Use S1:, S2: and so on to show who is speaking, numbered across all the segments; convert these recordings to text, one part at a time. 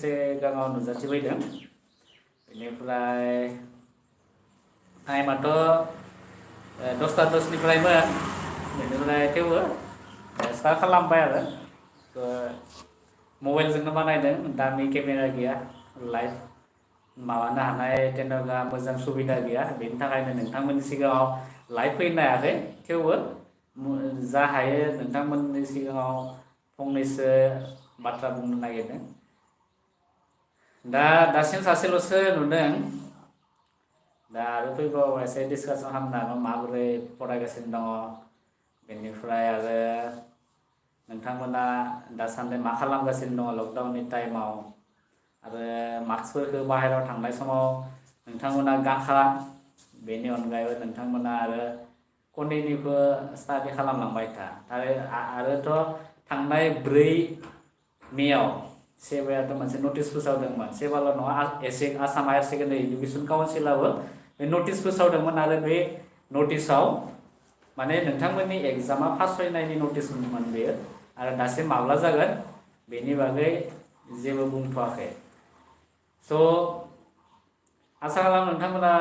S1: सिगाङाव नुजाथिफैदों। बेनिफ्राय टाइमाथ' 10ता 10निफ्रायमोन। बेनिफ्राय थेवबो स्टार्ट खालामबाय आरो मबाइलजोंनो बानायदों। दामि केमेरा गैया, लाइभ माबानो हानाय जेनेबा मोजां सुबिदा गैया। बेनि थाखायनो नोंथांमोननि सिगाङाव लाइभ फैनो हायाखै। थेवबो जा हायो नोंथांमोननि सिगाङाव फंनैसो बाथ्रा बुंनो नागिरदों। दासिम सासेल'सो नुदों। दा आरो फैबाव एसे डिसकासन खालामनो माबोरै फरायगासिनो दङ। बेनिफ्राय आरो नोंथांमोना दासान्दि मा खालामगासिनो दङ लकडाउननि टाइमाव। आरो मास्कफोरखौ बाहेरायाव थांनाय समाव नोंथांमोना गानखा। बेनि अनगायैबो नोंथांमोना आरो कन्टिनिउखौ स्टाडि खालामलांबाय था। आरोथ' थांनाय 4 मेआव सेबायाथ' मोनसे नटिस फोसावदोंमोन। सेबाल' नङा, आसाम हायार सेकेन्डारि इडुकेसन काउन्सिलाबो बे नटिस फोसावदोंमोन। आरो बे नटिसाव माने नोंथांमोननि एग्जामा पास जानायनि नटिसमोन बेयो। आरो दासिम माब्ला जागोन बेनि बागै जेबो बुंथ'वाखै। स' आसा खालामो नोंथांमोना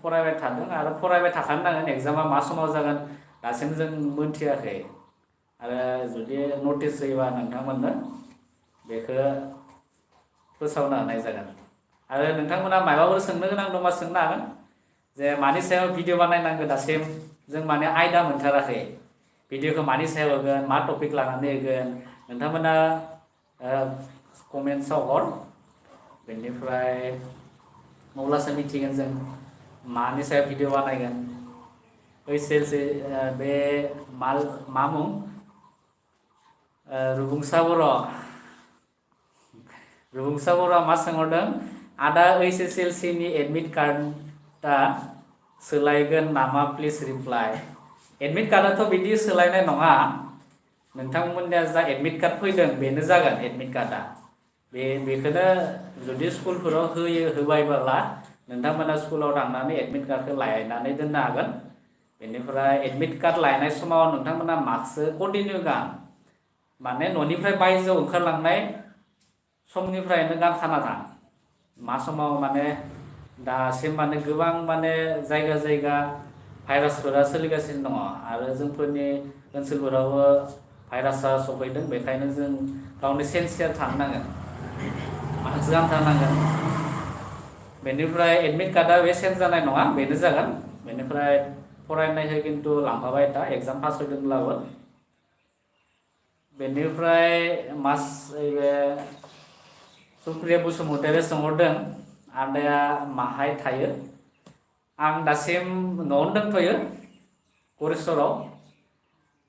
S1: फरायबाय थादों आरो फरायबाय थाखानो नांगोन। एग्जामा मा समाव जागोन दासिम जों मोनथियाखै। आरो जुदि नटिस होयोबा नोंथांमोननो बेखौ फोसावनो हानाय जागोन। आरो नोंथांमोना माबाफोर सोंनो गोनां दंबा सोंनो हागोन। जे मानि सायाव भिडिअ बानायनांगौ दासिम जों माने आयदा मोनथाराखै। भिडिअखौ मानि सायाव होगोन, मा टपिक लानानै होगोन, नोंथांमोना कमेन्टसाव हर। बेनिफ्राय अब्लासो मिथिगोन जों मानि सायाव भिडिअ बानायगोन। बे मा मुं रुबुंसा बर'। रुबुंसा बर'आ मा सोंहरदों, आदा HSLC नि एडमिट कार्डआ सोलायगोन नामा प्लिज रिप्लाइ। एडमिट कार्डआथ' बिदि सोलायनाय नङा। नोंथांमोननिया जा एडमिट कार्ड फैदों बेनो जागोन एडमिट कार्डआ। बेखौनो जुदि स्कुलफोराव होबायबोला नोंथांमोना स्कुलाव थांनानै एडमिट कार्डखौ लायनानै दोननो हागोन। बेनिफ्राय एडमिट कार्ड लायनाय समाव नोंथांमोना मास्कखौ कन्टिनिउ गान। माने न'निफ्राय बायजोआव ओंखारलांनाय समनिफ्रायनो गानखाना थां। मा समाव माने दासिम माने गोबां माने जायगा जायगा भाइरासफोरा सोलिगासिनो दङ। आरो जोंफोरनि ओनसोलफोरावबो भाइरासआ सफैदों। बेखायनो जों गावनि सेन्सियार थानो नांगोन, मास्क गानथारनांगोन। बेनिफ्राय एडमिट कार्डआ बे चेन्ज जानाय नङा, बेनो जागोन। बेनिफ्राय फरायनायखौ खिन्थु लांफाबाय था एग्जाम पास होदोंब्लाबो। बेनिफ्राय सुप्रिया बसुमतारिया सोंहरदों आदाया माहाय थायो। आं दासिम न'आवनो दंथ'यो, गरेस्वराव।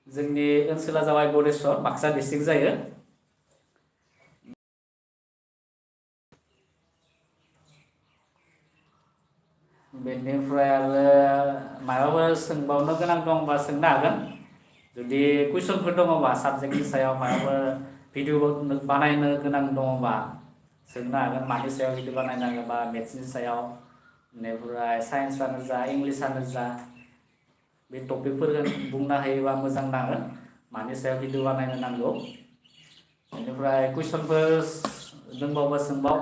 S1: जोंनि ओनसोला जाबाय गरेस्वर, बाक्सा डिस्ट्रिक्ट जायो। बेनिफ्राय आरो माबाफोर सोंबावनो गोनां दंबा सोंनो हागोन। जुदि कुइसनफोर दङबा साबजेक्टनि सायाव माबाफोर भिडिअ बानायनो गोनां दङबा सोंनो हागोन। मानि सायाव भिडिअ बानायनांगौ बा मेथ्सनि सायाव, बेनिफ्राय साइन्सआनो जा इंलिसानो जा बे टपिकफोरखौ बुंना होयोबा मोजां नाङो। मानि सायाव भिडिअ बानायनो नांगौ। बेनिफ्राय कुइसनफोर दंबावबा सोंबाव।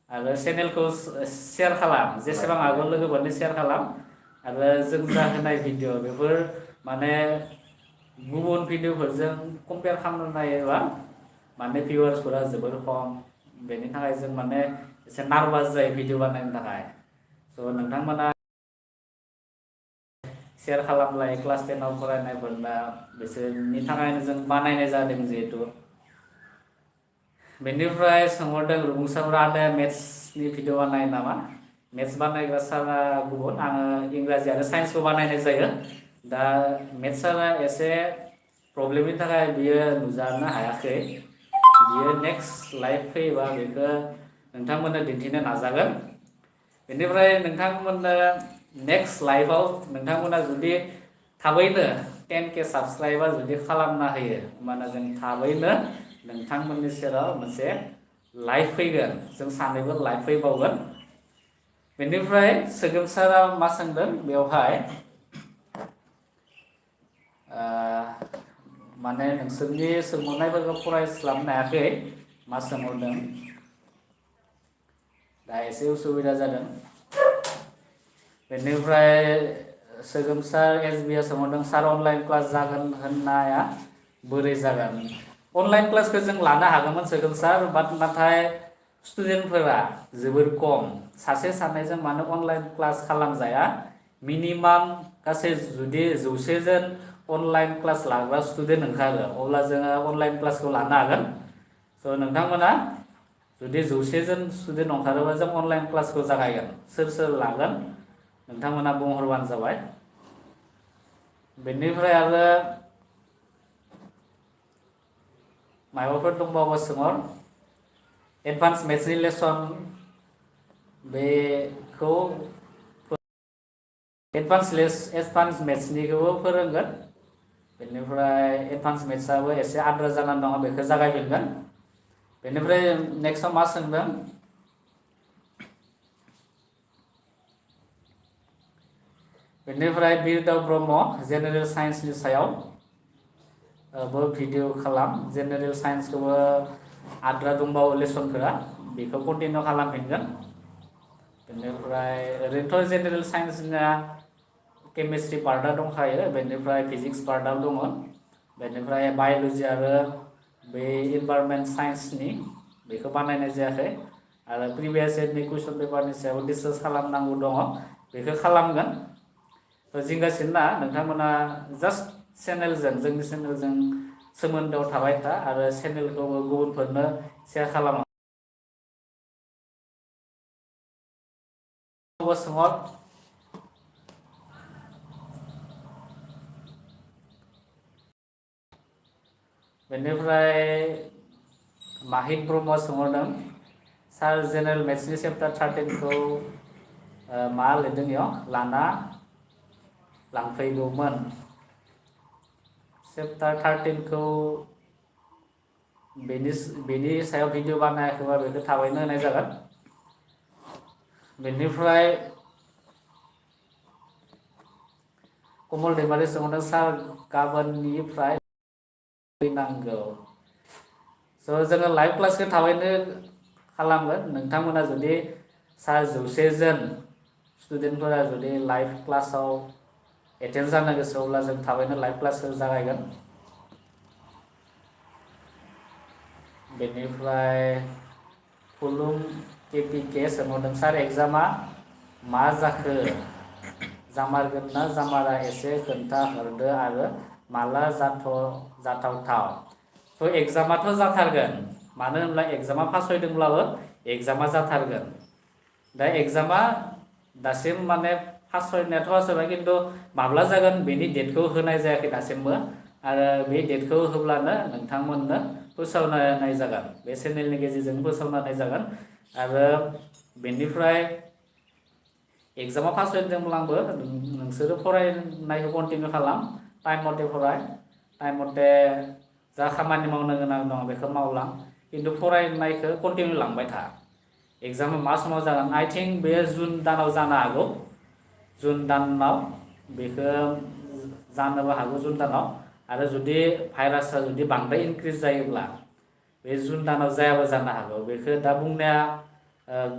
S1: आरो चेनेलखौ शेयार खालाम, जेसेबां हागौ लोगोफोरनो शेयार खालाम। आरो जों जा होनाय भिडिअ बेफोर माने गुबुन भिडिअफोरजों कम्पेयार खालामनो नायोबा माने भिउवार्सफोरा जोबोर खम। बेनि थाखाय जों माने एसे नार्भास जायो भिडिअ बानायनो थाखाय। स' नोंथांमोना शेयार खालामलाय क्लास 10आव फरायनायफोरना, बिसोरनि थाखायनो जों बानायनाय जादों जिहेथु। बेनिफ्राय सोंहरदों रुबुंसाफोरा आदाया मेथ्सनि भिडिअ बानायो नामा। मेथ्स बानायग्रा सारा गुबुन, आङो इंराजि आरो साइन्सखौ बानायनाय जायो। दा मेथ्स सारा एसे प्रब्लेमनि थाखाय बियो नुजानो हायाखै। बियो नेक्स्ट लाइभ फैयोबा बेखौ नोंथांमोननो दिन्थिनो नाजागोन। बेनिफ्राय नोंथांमोननो नेक्स्ट लाइभआव नोंथांमोना जुदि थाबैनो 10K साबस्क्राइबार जुदि खालामना होयो, होमबाना जों थाबैनो नोंथांमोननि सेराव मोनसे लाइभ फैगोन। जों सानैबो लाइभ फैबावगोन। बेनिफ्राय सोगोमसारा मा सोंदों बेवहाय माने नोंसोरनि सोंहरनायफोरखौ फरायस्लाबनो हायाखै मा सोंहरदों दा एसे उसुबिदा जादों बेनिफ्राय सोगोमसार SB सोंहरदों सार अनलाइन क्लास जागोन होननाया बोरै जागोन अनलाइन क्लासखौ जों लानो हागौमोन सोगोमसार बाट नाथाय स्टुडेन्टफोरा जोबोर खम सासे सानैजों मानो अनलाइन क्लास खालामजाया मिनिमाम गासै जुदि 100 जन अनलाइन क्लास लाग्रा स्टुडेन्ट ओंखारो अब्ला जोङो अनलाइन क्लासखौ लानो हागोन स' नोंथांमोना जुदि 100 जन स्टुडेन्ट ओंखारोबा जों अनलाइन क्लासखौ जागायगोन सोर लागोन नोंथांमोना बुंहरबानो जाबाय बेनिफ्राय आरो माबाफोर दंबावो सोंहर एडभान्स मेथ्सनि लेसन बेखौ एडभान्स मेथ्सनिखौबो फोरोंगोन बेनिफ्राय एडभान्स मेथ्सआबो एसे आद्रा जानानै दङ बेखौ जागायफिनगोन बेनिफ्राय नेक्स्टआव मा सोंदों बेनिफ्राय बिरदाव ब्रह्म जेनेरेल साइन्सनि सायाव भिडिअ खालाम जेनेरेल साइन्सखौबो आद्रा दंबावो लेसनफोरा बेखौ कन्टिनिउ खालामफिनगोन बेनिफ्राय ओरैनोथ' जेनेरेल साइन्सना केमिस्ट्रि पार्टआ दंखायो बेनिफ्राय फिजिक्स पार्टआ दङ बेनिफ्राय बाय'लजि आरो बे इनभाइरनमेन्ट साइन्सनि बेखौ बानायनाय जायाखै आरो प्रिभियास इयारनि कुइसन पेपारनि सायाव डिसकास खालामनांगौ दङ बेखौ खालामगोन जिंगासिनो ना नोंथांमोना जास्ट चेनेलजों जोंनि चेनेलजों सोमोन्दोआव थाबाय था आरो चेनेलखौबो गुबुनफोरनो शेयार खालाम सोंहर बेनिफ्राय माहित ब्रह्म सोंहरदों सार जेनेरेल मेथ्सनि चेप्टार 13खौ मा लिरदों इयाव लाना लांफैगौमोन चेप्टार 13खौ बेनि सायाव भिडिअ बानायाखैबा बेखौ थाबैनो होनाय जागोन बेनिफ्राय कमल दैमारि सोंहरदों सार गाबोननिफ्राय फैनांगौ स' जोङो लाइभ क्लासखौ थाबैनो खालामगोन नोंथांमोना जुदि सार 100 जन स्टुडेन्टफोरा जुदि लाइभ क्लासाव एटेन्ड जानो गोसो अब्ला जों थाबैनो लाइभ क्लासखौ जागायगोन बेनिफ्राय फुलुं KPK सोंहरदों सार एग्जामा मा जाखो जामारगोन ना जामारा एसे खोन्था हरदो आरो माला जाथावथाव स' एग्जामाथ' जाथारगोन मानो होनब्ला एग्जामा पास होदोंब्लाबो एग्जामा जाथारगोन दा एग्जामा दासिम माने पास होनायाथ' पास होबाय खिन्थु माब्ला जागोन बेनि डेटखौ होनाय जायाखै दासिमबो आरो बे डेटखौ होब्लानो नोंथांमोननो फोसावना होनाय जागोन बे चेनेलनि गेजेरजों फोसावना होनाय जागोन आरो बेनिफ्राय एग्जामा पास होदोंब्लाबो नोंसोरो फरायनायखौ कन्टिनिउ खालाम टाइम मथे फराय टाइम मथे जा खामानि मावनो गोनां दङ बेखौ मावलां खिन्थु फरायनायखौ कन्टिनिउ लांबाय था एग्जामा मा समाव जागोन आइ थिंक बे जुन दानाव जानो हागौ जुन दानाव बेखौ जानोबो हागौ जुन दानाव आरो जुदि भाइरासआ जुदि बांद्राय इनक्रिज जायोब्ला बे जुन दानाव जायाबो जानो हागौ बेखौ दा बुंनाया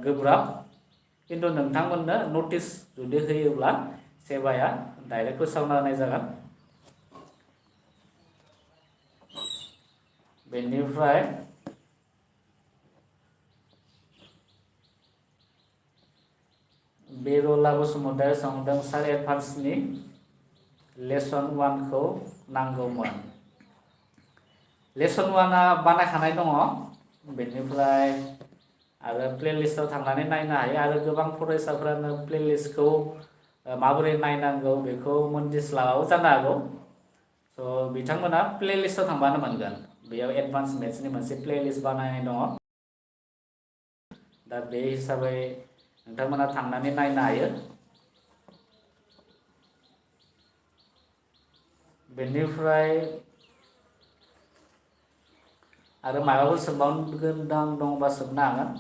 S1: गोब्राब खिन्थु नोंथांमोननो नटिस जुदि होयोब्ला सेबाया डाइरेक्ट फोसावना होनाय जागोन बेनिफ्राय बेरला बसुमतारी सोंदों सार एडभान्सनि लेसन 1खौ नांगौमोन लेसन 1आ बानायखानाय दङ बेनिफ्राय आरो प्लेलिस्टआव थांनानै नायनो हायो आरो गोबां फरायसाफोरानो प्लेलिस्टखौ माबोरै नायनांगौ बेखौ मोनथिस्लाबाबो जानो हागौ स' बिथांमोना प्लेलिस्टआव थांबानो मोनगोन बेयाव एडभान्स मेथ्सनि मोनसे प्लेलिस्ट बानायनाय दङ दा बे हिसाबै नोंथांमोना थांनानै नायनो हायो बेनिफ्राय आरो माबाफोर सोंबावनो गोनां दंबा सोंनो हागोन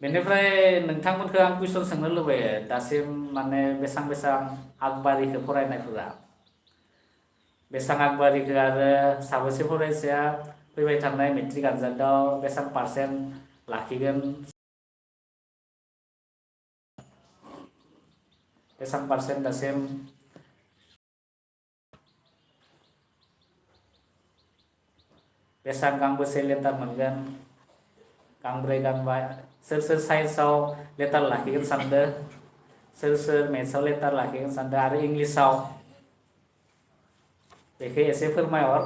S1: बेनिफ्राय नोंथांमोनखौ आं कुइसन सोंनो लुबैयो दासिम माने बेसां आगबारिखौ फरायनायफोरा बेसां आगबारिखौ आरो साबेसे फरायसाया फैबाय थानाय मेट्रिक आनजादाव बेसां पारसेन्ट लाखिगोन बेसां पारसेन्ट दासिम बेसां गांबेसे लेटार मोनगोन गांब्रै गांबा सोर साइन्सआव लेटार लाखिगोन सानदों सोर मेथ्सआव लेटार लाखिगोन सानदों आरो इंलिसाव बेखौ एसे फोरमायहर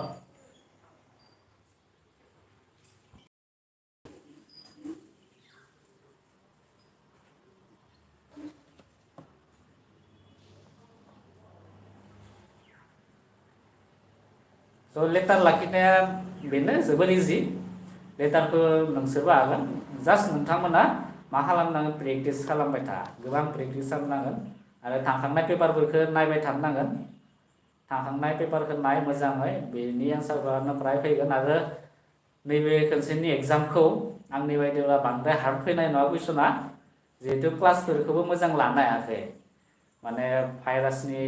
S1: स' लेटार लाखिनाया बेनो जोबोर इजि लेटारखौ नोंसोरबो हागोन जास्ट नोंथांमोना मा खालामनांगोन प्रेक्टिस खालामबाय था गोबां प्रेक्टिस खालामनांगोन आरो थांखांनाय पेपारफोरखौ नायबाय थानांगोन थांखांनाय पेपारखौ नाय मोजाङै बेनि एन्सारफोरानो फ्राय फैगोन आरो नैबे खनसेनि एग्जामखौ आंनि बायदिब्ला बांद्राय हार्ड फैनाय नङा कुइसना जिहेतु क्लासफोरखौबो मोजां लानो हायाखै माने भाइरासनि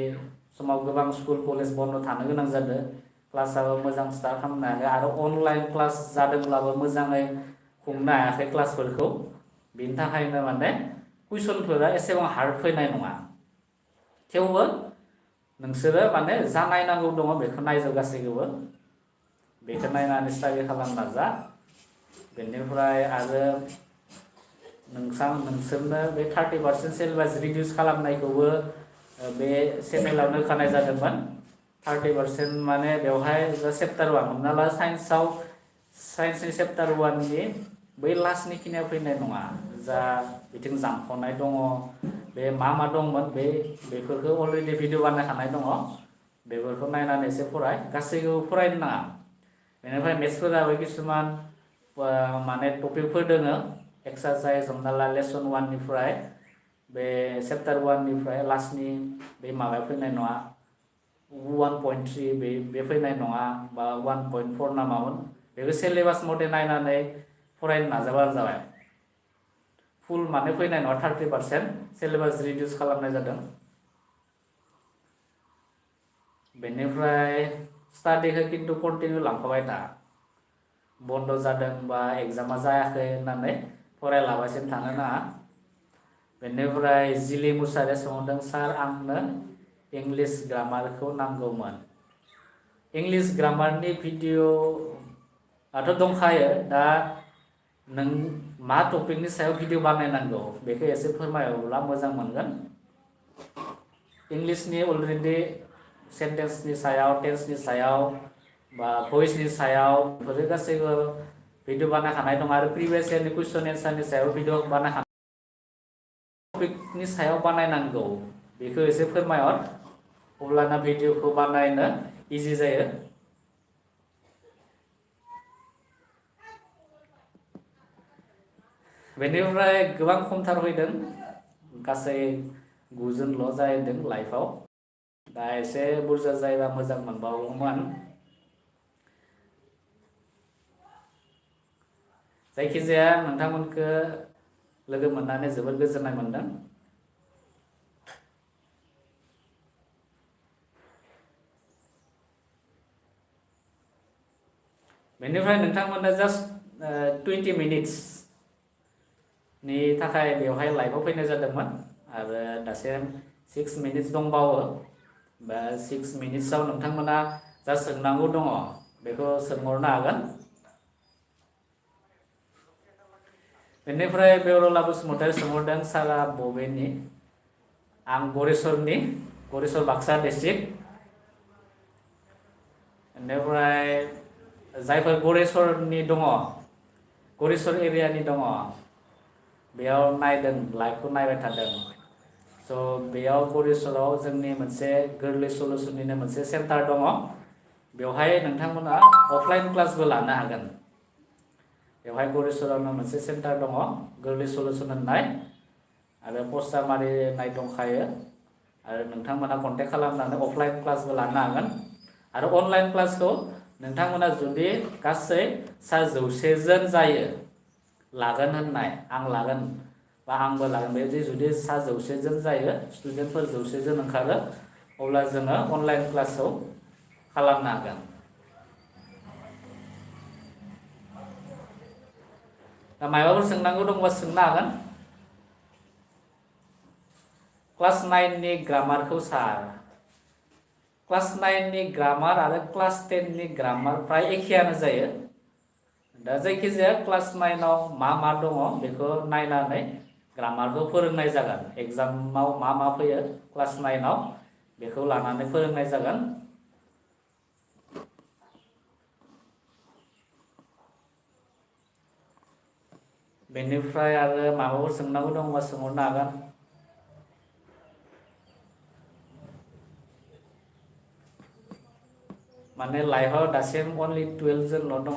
S1: समाव गोबां स्कुल कलेज बन्द थानो गोनां जादों क्लासाबो मोजां स्टार्ट खालामनो हायाखै आरो अनलाइन क्लास जादोंब्लाबो मोजाङै खुंनो हायाखै क्लासफोरखौ बेनि थाखायनो माने कुइसनफोरा एसेबां हार्ड फैनाय नङा थेवबो नोंसोरो माने जा नायनांगौ दङ बेखौ नायजोब गासैखौबो बेखौ नायनानै स्टाडि खालामनो नाजा बेनिफ्राय आरो नोंसोरनो बे 30% सिलेबास रिडिउस खालामनायखौबो बे चेनेलावनो होखानाय जादोंमोन 30% माने बेवहाय चेप्टार 1 हमना ला साइन्सनि चेप्टार 1नि बै लास्टनि खिनिया फैनाय नङा जा बिथिं जामख'नाय दङ बे मा दंमोन बेफोरखौ अलरेडि भिडिअ बानायखानाय दङ बेफोरखौ नायनानै एसे फराय गासैखौबो फरायनो नाङा बेनिफ्राय मेथ्सफोराबो किसुमान माने टपिकफोर दोङो एक्सारसाइज हमना ला लेसन 1 निफ्राय बे चेप्टार 1 निफ्राय लास्टनि बे माबाया फैनाय नङा 1.3 बे फैनाय नङा बा 1.4 ना मामोन बेखौ सिलेबास मथे नायनानै फरायनो नाजाबानो जाबाय फुल माने फैनाय नङा 30% सिलेबास रिडिउस खालामनाय जादों बेनिफ्राय स्टाडिखौ खिन्थु कन्टिनिउ लांफाबाय था बन्द जादों बा एग्जामा जायाखै होननानै फरायलाबासिनो थानो नाङा बेनिफ्राय जिलि मुसारिया सोंदों सार आंनो इंलिश ग्रामारखौ नांगौमोन इंलिश ग्रामारनि भिडिअ'आथ' दंखायो दा नों मा टपिकनि सायाव भिडिअ बानायनांगौ बेखौ एसे फोरमायोब्ला मोजां मोनगोन इंलिशनि अलरेडि सेन्टेन्सनि सायाव टेन्सनि सायाव बा भइसनि सायाव बेफोरो गासैबो भिडिअ बानायखानाय दं आरो प्रिभियास इयारनि कुइसन एन्सारनि सायाव भिडिअ बानायखानाय टपिकनि सायाव बानायनांगौ बेखौ एसे फोरमायहर अब्लाना भिडिअखौ बानायनो इजि जायो बेनिफ्राय गोबां खमथार फैदों गासै 9जनल' जाहैदों लाइफआव दा एसे बुरजा जायोबा मोजां मोनबावोमोन जायखिजाया नोंथांमोनखौ लोगो मोननानै जोबोर गोजोननाय मोनदों बेनिफ्राय नोंथांमोना जास्ट 20 मिनिट्स नि थाखाय बेवहाय लाइभआव फैनाय जादोंमोन आरो दासिम 6 मिनिट्स दंबावो बा 6 मिनिट्सआव नोंथांमोना जा सोंनांगौ दङ बेखौ सोंहरनो हागोन बेनिफ्राय बेवरला बसुमतारी सोंहरदों सारा बबेनि आं गरेस्वर बाक्सा डिस्ट्रिक्ट बेनिफ्राय जायफोर गरेस्वरनि दङ गरेस्वर एरियानि दङ बेयाव नायदों लाइभखौ नायबाय थादों स' बेयाव गरेस्वराव जोंनि मोनसे गोरलै सलुसननिनो मोनसे सेन्टार दङ बेवहाय नोंथांमोना अफलाइन क्लासबो लानो हागोन बेवहाय गरेस्वरावनो मोनसे सेन्टार दङ गोरलै सलुसन होननाय आरो पस्टार मारिनाय दंखायो आरो नोंथांमोना कन्टेक्ट खालामनानै अफलाइन क्लासबो लानो हागोन आरो अनलाइन क्लासखौ नोंथांमोना जुदि गासै 150 जन जायो लागोन होननाय आं लागोन बा आंबो लागोन बेबायदि जुदि सा 100 जन जायो स्टुडेन्टफोर 100 जन ओंखारो अब्ला जोङो अनलाइन क्लासाव खालामनो हागोन। दा माबाफोर सोंनांगौ दंबा सोंनो हागोन। क्लास 9 नि ग्रामारखौ सार क्लास 9 नि ग्रामार आरो क्लास 10 नि ग्रामार फ्राय एखेयानो जायो। दा जायखिजाया क्लास 9 आव मा दङ बेखौ नायनानै ग्रामारखौ फोरोंनाय जागोन। एग्जामाव मा फैयो क्लास 9 आव बेखौ लानानै फोरोंनाय जागोन। बेनिफ्राय आरो माबाफोर सोंनांगौ दंबा सोंहरनो हागोन। माने लाइफआव दासिम अनलि 12 जनल' दङ।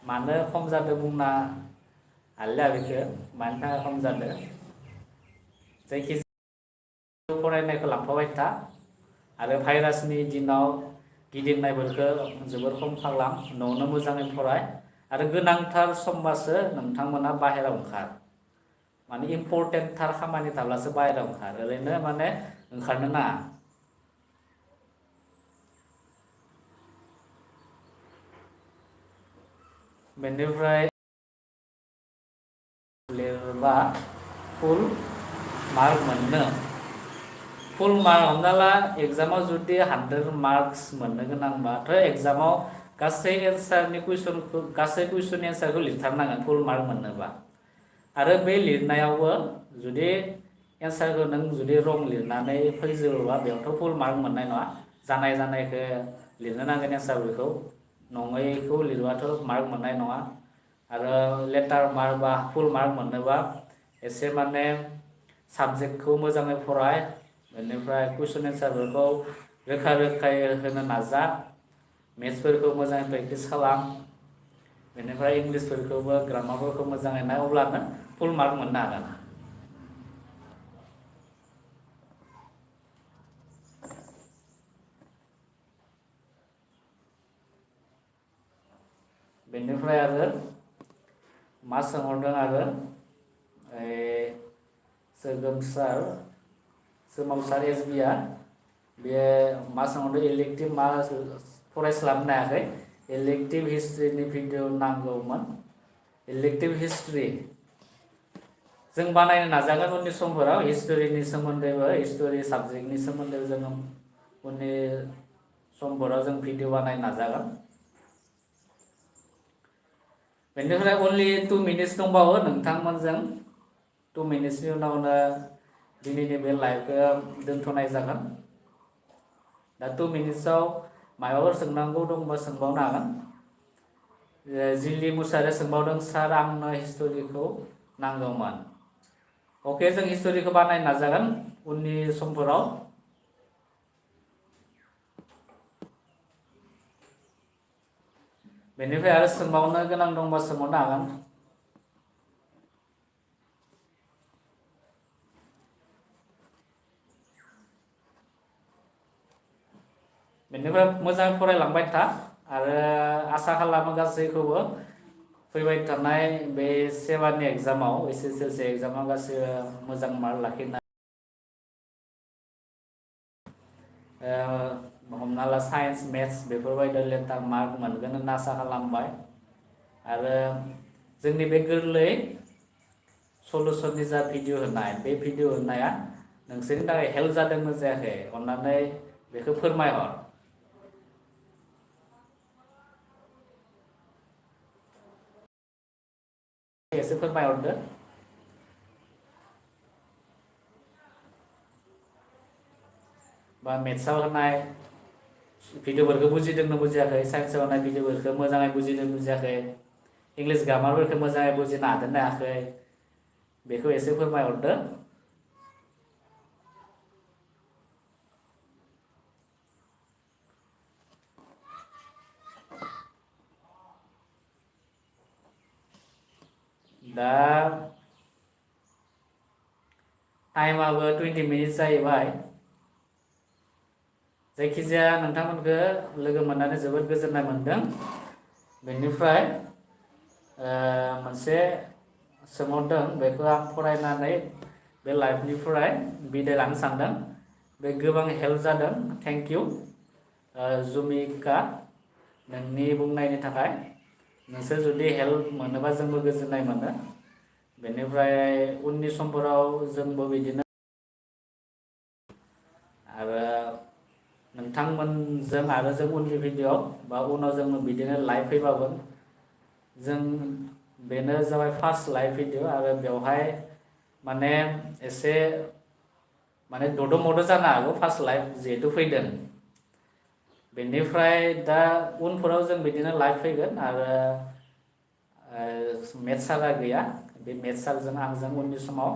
S1: मानो खम जादों बुंना हालिया बेखौ मानि थाखाय खम जादों। जायखिजाया फरायनायखौ लांफाबाय था आरो भाइरासनि दिनाव गिदिंनायफोरखौ जोबोर खम खालाम। न'आवनो मोजाङै फराय आरो गोनांथार समबासो नोंथांमोना बाहेरायाव ओंखार। माने इम्परटेन्टथार खामानि थाब्लासो बाहेरायाव ओंखार। ओरैनो माने ओंखारनो नाङा। बेनिफ्राय लिरबा फुल मार्क मोननो फुल मार्क हमना ला एग्जामाव जुदि 100 मार्क्स मोननो गोनांबाथ' एग्जामाव गासै एन्सारनि कुइसनखौ गासै कुइसननि एन्सारखौ लिरथारनांगोन फुल मार्क मोननोबा। आरो बे लिरनायावबो जुदि एन्सारखौ नों जुदि रं लिरनानै फैजोबोबा बेयावथ' फुल मार्क मोननाय नङा। जानायखौ लिरनो नांगोन एन्सारफोरखौ नङैखौ लिरबाथ' मार्क मोननाय नङा। आरो लेटार मार्क बा फुल मार्क मोननोबा एसे माने साबजेक्टखौ मोजाङै फराय। बेनिफ्राय कुइसन एन्सारफोरखौ रोखा रोखायै होनो नाजा। मेथ्सफोरखौ मोजाङै प्रेक्टिस खालाम। बेनिफ्राय इंलिसफोरखौबो ग्रामारफोरखौ मोजाङै नाय अब्लानो फुल मार्क मोननो हागोन। बेनिफ्राय आरो मा सोंहरदों आरो सोमावसार एसबिआ बे मा सोंहरदों इलेक्टिभ मा फरायस्लाबनो हायाखै। इलेक्टिभ हिस्ट्रिनि भिडिअ नांगौमोन। इलेक्टिभ हिस्ट्रि जों बानायनो नाजागोन उननि समफोराव हिस्ट'रिनि सोमोन्दैबो हिस्ट'रि साबजेक्टनि सोमोन्दै जोङो उननि समफोराव जों भिडिअ बानायनो नाजागोन। बेनिफ्राय अनलि 2 मिनिट्स दंबावो नोंथांमोनजों 2 मिनिट्सनि उनावनो दिनैनि बे लाइभखौ दोनथ'नाय जागोन। दा 2 मिनिट्सआव माबाफोर सोंनांगौ दंबा सोंबावनो हागोन। जिलि मुसाहारिया सोंबावदों सार आंनो हिस्ट'रिखौ नांगौमोन। अके जों हिस्ट'रिखौ बानायनो नाजागोन उननि समफोराव। बेनिफ्राय आरो सोंबावनो गोनां दंबा सोंबावनो हागोन। बेनिफ्राय मोजां फरायलांबाय था आरो आसा खालामो गासैखौबो फैबाय थानाय बे सेबानि एग्जामाव SSLC एग्जामाव गासैबो मोजां मार्क लाखिनो हमना ला साइन्स मेथ्स बेफोरबायदि लेटार मार्क मोनगोन होनना आसा खालामबाय। आरो जोंनि बे गोरलै सलुसननि जा भिडिअ होनाय बे भिडिअ होनाया नोंसोरनि थाखाय हेल्प जादोंना जायाखै अन्नानै बेखौ फोरमायहर। एसे फोरमायहरदो। बा मेथ्सआव होनाय भिडिअफोरखौ बुजिदोंना बुजियाखै साइन्सआव होनाय भिडिअफोरखौ मोजाङै बुजिदों बुजियाखै इंलिस ग्रामारफोरखौ मोजाङै बुजिनो हादोंना हायाखै बेखौ एसे फोरमायहरदो। दा टाइमाबो 20 मिनिट्स जाहैबाय। जायखिजाया नोंथांमोनखौ लोगो मोननानै जोबोद गोजोननाय मोनदों। बेनिफ्राय मोनसे सोंहरदों बेखौ आं फरायनानै बे लाइफनिफ्राय बिदाय लानो सानदों। बे गोबां हेल्प जादों। थेंक इउ जुमिका नोंनि बुंनायनि थाखाय। नोंसोर जुदि हेल्प मोनोबा जोंबो गोजोननाय मोनो। बेनिफ्राय उननि समफोराव जोंबो बिदिनो आरो नोंथांमोनजों आरो जों उननि भिडिअ बा उनाव जों बिदिनो लाइभ फैबावगोन। जों बेनो जाबाय फार्स्ट लाइभ भिडिअ आरो बेवहाय माने एसे माने दद' मद' जानो हागौ फार्स्ट लाइभ जिहेतु फैदों। बेनिफ्राय दा उनफोराव जों बिदिनो लाइभ फैगोन आरो मेथ्स सारा गैया। बे मेथ्स सारजों आंजों उननि समाव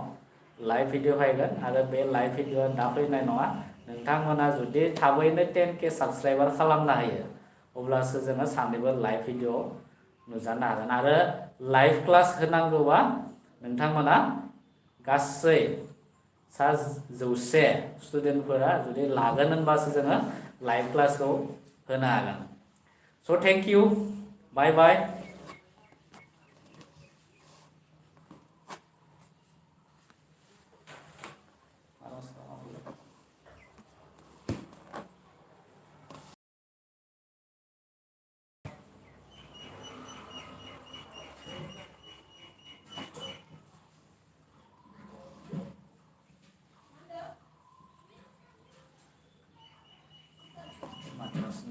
S1: लाइभ भिडिअ फैगोन आरो बे लाइभ भिडिअ दा फैनाय नङा। नोंथांमोना जुदि थाबैनो 10K साबस्क्राइबार खालामनो हायो अब्लासो जोङो सानैबो लाइभ भिडिअ नुजानो हागोन। आरो लाइभ क्लास होनांगौबा नोंथांमोना गासै 100 स्टुडेन्टफोरा जुदि लागोन होनबासो जोङो लाइभ क्लासखौ होनो हागोन। So' thank you, bye bye. Mas